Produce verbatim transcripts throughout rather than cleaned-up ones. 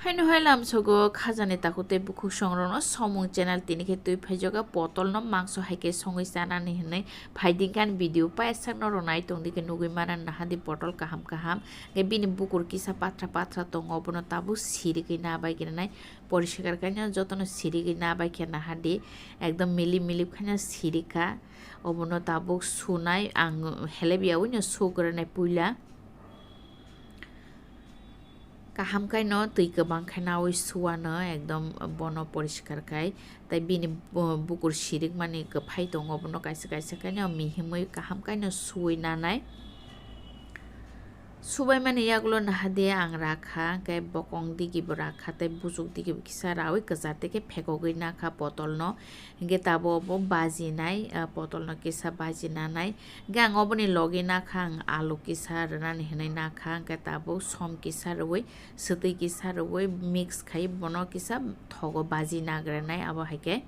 Haino hai lamsogo khajani takhuk tei bukhuk songrokno somung channel tini khe twi phaijoga potolno mangso hai khe songwi chanani hinwi phaidingkha ani video paisakno rwnai tongdi khe nugwi mano nahadi potol kaham kaham khe bini bukur kisa patra patra tongo obono tabuk sirigwi nabai gwnai poriskar khaino jotono sirigwi nabai khe nahadi ekdom milip milip khaino sirikha obono tabuk sunai ang helebya wino sugrwnai puila. Kaham khaino twi kwbang khe nawi suwano ekdom bono poriskar khai tei bini bu-, bukur sirikmani kwphai tongo bono kaisa kaisa khaino mihimwi kaham khaino suwi nanai. Subaimani yagulo nahadi ang rakha hwnkhe bokong digibo rakha tei buchuk digibo kisa rawi kwchar tei khe phekogwi nakha potolno. Hingke tabuk obo bajinai, ah, potol no kisa bajinanai. Hingke ang oboni logi nakha ang alu kisa rwnani hinui nakha, hingke tabuk som kisa rwui, swtwi kisa rwui mix khai bono kisa thogo baji nagranai abo hai khe.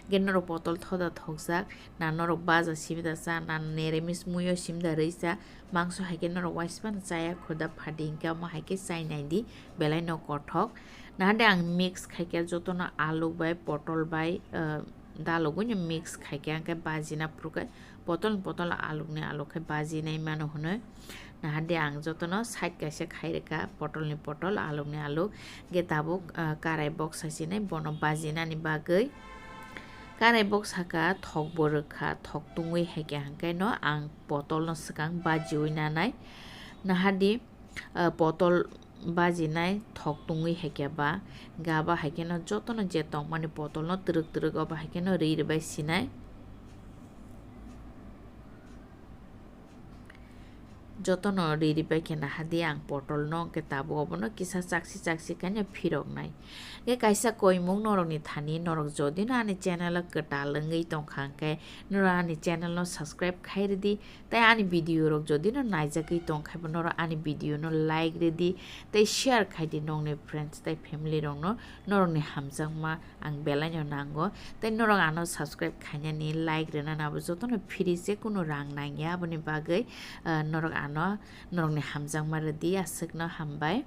Hingke norok potol thoda thokjak, na norok baja simi da cha, na neramis muiyo simi da rwi cha, mangso hai khe norok waismano chaya khuda phadi hingke omo hai khe chai nai di, belai no kothok. Nahade ang mix khai khe jotono alu bai, potol bai, ah, dalogwi no mix khai khe, hingke bajina phuru khe potol ni potol, aluk ni aluk khe bajinai mano hwnwi. Nahade ang jotono side kaisa khai rwkha, potol ni potol, aluk ni aluk. Hingke tabuk, ah, karai boksa sinai bono bajinani bagwi. Karai boksa kha thok bo rwkha, thok tungwi hai khe hingke no ang potol no swkang bajiwi nanai. Nahadi, ah, potol bajinai thok tungwi hai khe ba, hingke abo hai kheno jotono je tongmani potol no twrwk twrwk obo hai kheno ri rwbai sinai. Jotono ri rwbai khe nahadi ang potol no, hingke tabuk obono kisa chaksi chaksi khaino phiroknai. Hingke kaisa koimung norokni thani norok jodi no ani channel o kwtal wngwi tongkha hingke norok ani channel no subscribe khai rwdi. Tei ani video rok jodi no naijagwi tongkha bo norok ani video no like rwdi tei share khaidi nongni friends tei family rokno norokni hamjakma ang belai no nango tei norok ano subscribe khainani like rwnani abo jotono free je kunu rang nangya aboni bagwi, ah, norok ano norokni hamjakma rwdi aswkno hambai.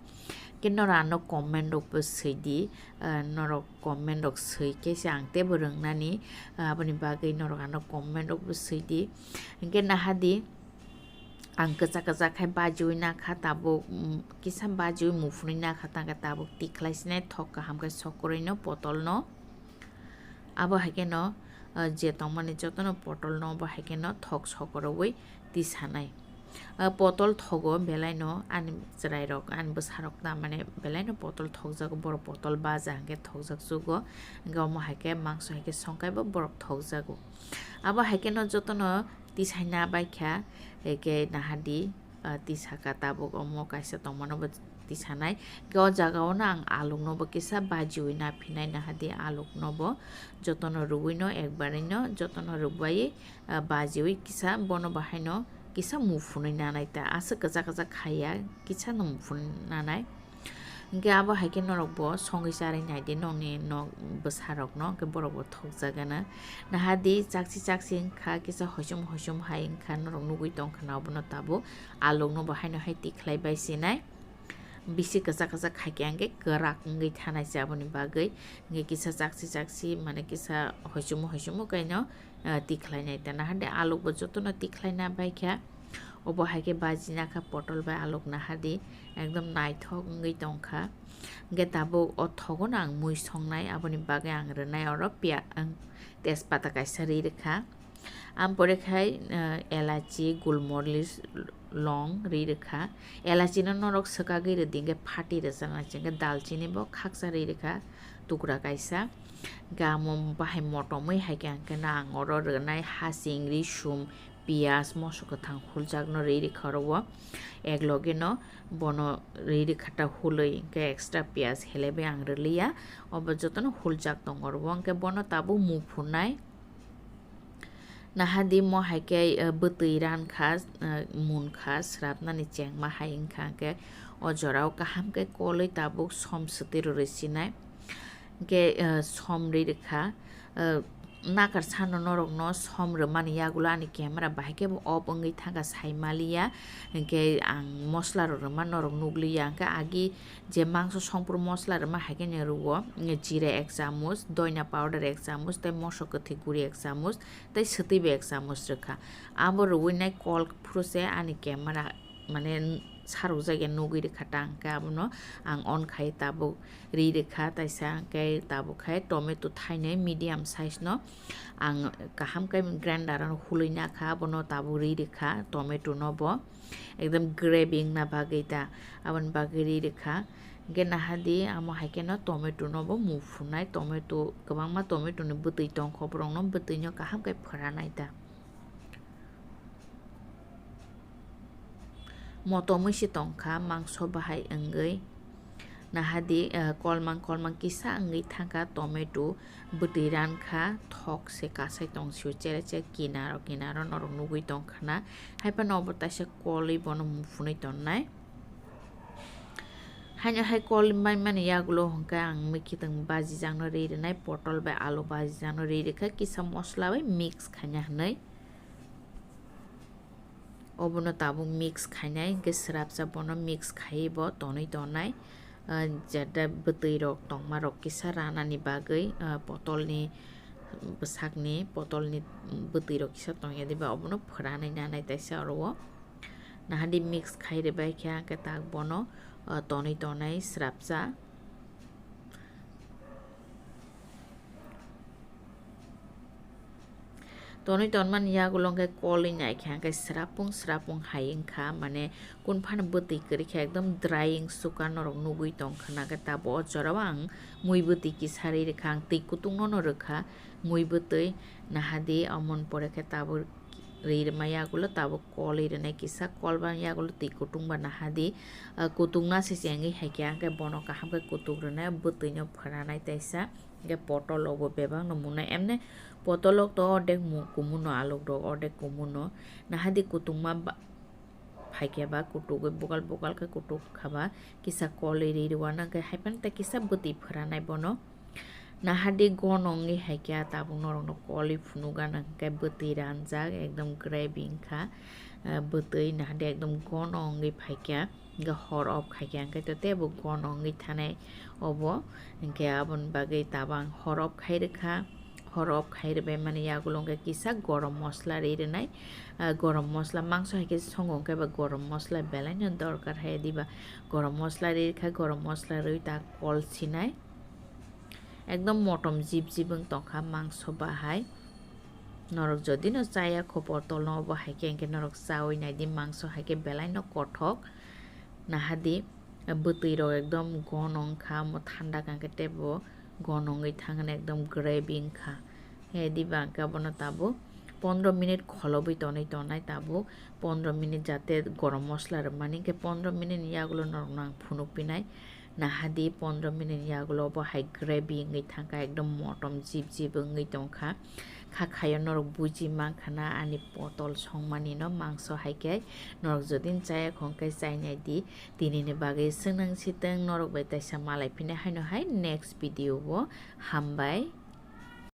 Khe norok ano comment rokbo swidi, ah, norok comment rok swi khe se ang teibo rwngnani, ah, aboni bagwi norok ano comment rokbo swidi. Hingke nahadi ang kwchak kwchak khai bajiwi nakha tabuk, mm, kisa bajiwi muphunwi nakha tangkhe tabuk tikhlai sinai thok kaham khe sokorwi no potol no. Abo hai kheno, ah, je tongmani jotono potol no bo hai kheno thok sokorwi tisanai. Ah, potol thogo belai no ani chwrai rok, ani bwsa rok ta mane belai no potol thokjago, borok potol baja hingke thokjak chugo, hingke omo hai khe mangso hai khe songkai bo borok thokjago. Abo hai kheno jotono tisaina bai kha, eke nahadi, ah, tisaka tabuk omo kaisa tongmano bo tisanai. Hingke o jaga o no ang aluk no bo kisa bajiwi naphinai nahadi aluk no bo jotono rwui no ekbar no jotono rwbai, ah, bajiwi kisa bono bahaino kisa muphunwi nanai ta aswk kwchak kwchak khaiya kisa no muphunwi nanai. Hingke abo hai khe norok bo songwi charwi nai di nokni nok bwsa rok no, hingke borok bo thokjak gana. Nahadi chaksi chaksi wngkha kisa hoichom hoichom hai wngkha norok nugui tongkha na obono tabuk aluk no bo haino hai tikhlai bai sinai. Bisi kwchak kwchak khai khe hingke kwrak wngwi thanai se aboni bagwi. Hingke kisa chaksi chaksi mane kisa hoichom hoichom kaino, ah, tikhlai nai ta nahadi aluk bo jotono tikhlai na bai kha. Obo hai khe bajina kha potol bai aluk nahadi ekdom naithok wngwi tongkha. Hingke tabuk o thogo no ang mui songnai aboni bagwi ang rwnai oro pia-, ang tejpata kaisa ri rwkha. Am pore khai, eh, elachi, gulmoris, long ri rwkha. Elachi no norok swkagwi rwdi hingke phati rwchana hingke dalchini bo khaksa ri rwkha tukra kaisa. Hingke amo bahai motomwi hai khe ang khe no ang oro rwnai hasing, risum, piyaj, moso kwthang huljak no ri rwkha oro o. Ek loge no bono ri rwkha ta hulwi hingke extra piyaj helebwi ang rwliya. Obo jotono huljak tongo oro o hingke bono tabuk muphunai. Nahadi mo hai khe, eh, bwtwi ran kha, eh, mun kha, srapnani chengma hai wngkha hwnkhe o jorao kaham khe kolwi tabuk som swtwi rwrwi sinai. Hwnkhe, eh, som ri rwkha, eh, nakar sano norokno som rwmani yagulo ani camera bahai khe bo off wngwi thangkha, sai maliya. Hinkhe ang mosla rok rwma norok nukliya. Hinkhe agi je mangso songphuru mosla rwma hai khe no rwo, jira ek chamuch, doina powder ek chamuch, tei moso kwthwi guri ek chamuch, tei swtwi bo ek chamuch rwkha. Abo rwui nai kol phuru se ani camera mane sarukjak ya nugwi rwkha ta, hinkhe abono ang on khai tabuk ri rwkha taisa, hinkhe tabuk khai tomato thainwi medium size no ang kaham khe grinder o hulwi nakha, abono tabuk ri rwkha tomato no bo ekdom gravy wngna bagwi ta, aboni bagwi ri rwkha. Hinkhe nahadi amo hai kheno tomato no bo muphunai, tomato kwbangma tomato ni bwtwi tongkho, borok no bwtwi no kaham khe phwranai ta. Motomwi se tongkha mangso bahai wngwi. Nahadi, eh, kolmang kolmang kisa wngwi thangkha tomato, bwtwi rankha, thok se kasai tongsio, chere chere kinaro kinaro norok nugwi tongkhana. Haiphano obo taisa kolwi bono muphunwi tonnai. Haino hai kol maimani yagulo hwnkhe ang mikitwng bajijakno ri rwnai, potol bai alu bajijakno ri rwkha, kisa mosla bai mix khaina hwnwi. Obono tabuk mix khainai, hwnkhe swrapsa bono mix khaiwi bo tonwi tonai. Ah, jeta bwtwi rok tongma rok kisa ranani bagwi, ah, potol ni bwsak ni, potol ni bwtwi rok kisa tongya diba, obono phwranwi nanai taisa oro o. Nahadi mix khai rwbai khe, hwnkhe tak bono, ah, tonwi tonai swrapsa. Tonwi tonmani yagulo hwnkhe kolwi naikha, hwnkhe srapung srapung hai wngkha, mane kunphano bwtwi kwrwi kha, ekdom drying suka norok nugwi tongkha. Nakhe tabuk o jorao ang mui bwtwi kisa ri rwkha, ang twi kutung nono rwkha mui bwtwi. Nahadi omoni pore khe tabuk ri rwma yagulo tabuk kolwi rwnai kisa, kolba yagulo twi kutung ba nahadi, ah, kutung nasi chengwi hai khe, hwnkhe bono kaham khe kutung rwnai, bwtwi no phwranai taisa. Hwnkhe potol rok bo bebak no mwnai, emne potol rok to ordek mu-, kumun no, aluk rok ordek kumun no, nahadi kutungma ba-, phaikhe ba kutuk bokal bokal khe kutuk kha ba kisa kolwi ri rwna hwnkhe haiphano tei kisa bwtwi phwranai bono. Nahadi gon wngwi hai khe tabuk norok no kolwi phunuk gana hwnkhe bwtwi ranjak ekdom gravy wngkha, ah, bwtwi nahadi ekdom gon wngwi phai khe. Hwnkhe hor off khai khe, hwnkhe to teibo gon wngwi thanai obo. Hwnkhe aboni bagwi tabang hor off khai rwkha. Hor off khai rwbai mani yagulo hwnkhe kisa gorom mosla ri rwnai. Ah, gorom mosla mangso hai khe songo hwnkhe ba gorom mosla belai no dorkar hai diba. Gorom mosla ri rwkha, gorom mosla rwi ta kol sinai. Ekdom motom jip jip wng tongkha mangso bahai. Norok jodi no chaya kho potol no, obo hai khe hwnkhe norok chawi naidi, mangso hai khe belai no kothok. Nahadi, bwtwi rok ekdom gon wngkha, omo thanda kha hwnkhe teibo gon wngwi thangna ekdom gravy wngkha. He diba hwnkhe abono tabuk pondro minute kholobwi tonwi tonai tabuk, pondro minute jate gorom mosla rwmani, hwnkhe pondro minute ni yagulo norokno ang phunuk pinai. Nahadi pondro minute ni yagulo bo hai gravy wngwi thangkha, ekdom motom jip jip wngwi tongkha. Kha khaio norok buji mankha na ani potol songmani no, mangso hai khe norok jodi chaya kho hwnkhe chainai di. Tini ni bagwi swnang sitwng norok bai taisa malai phine haino hai next video o. Hambai.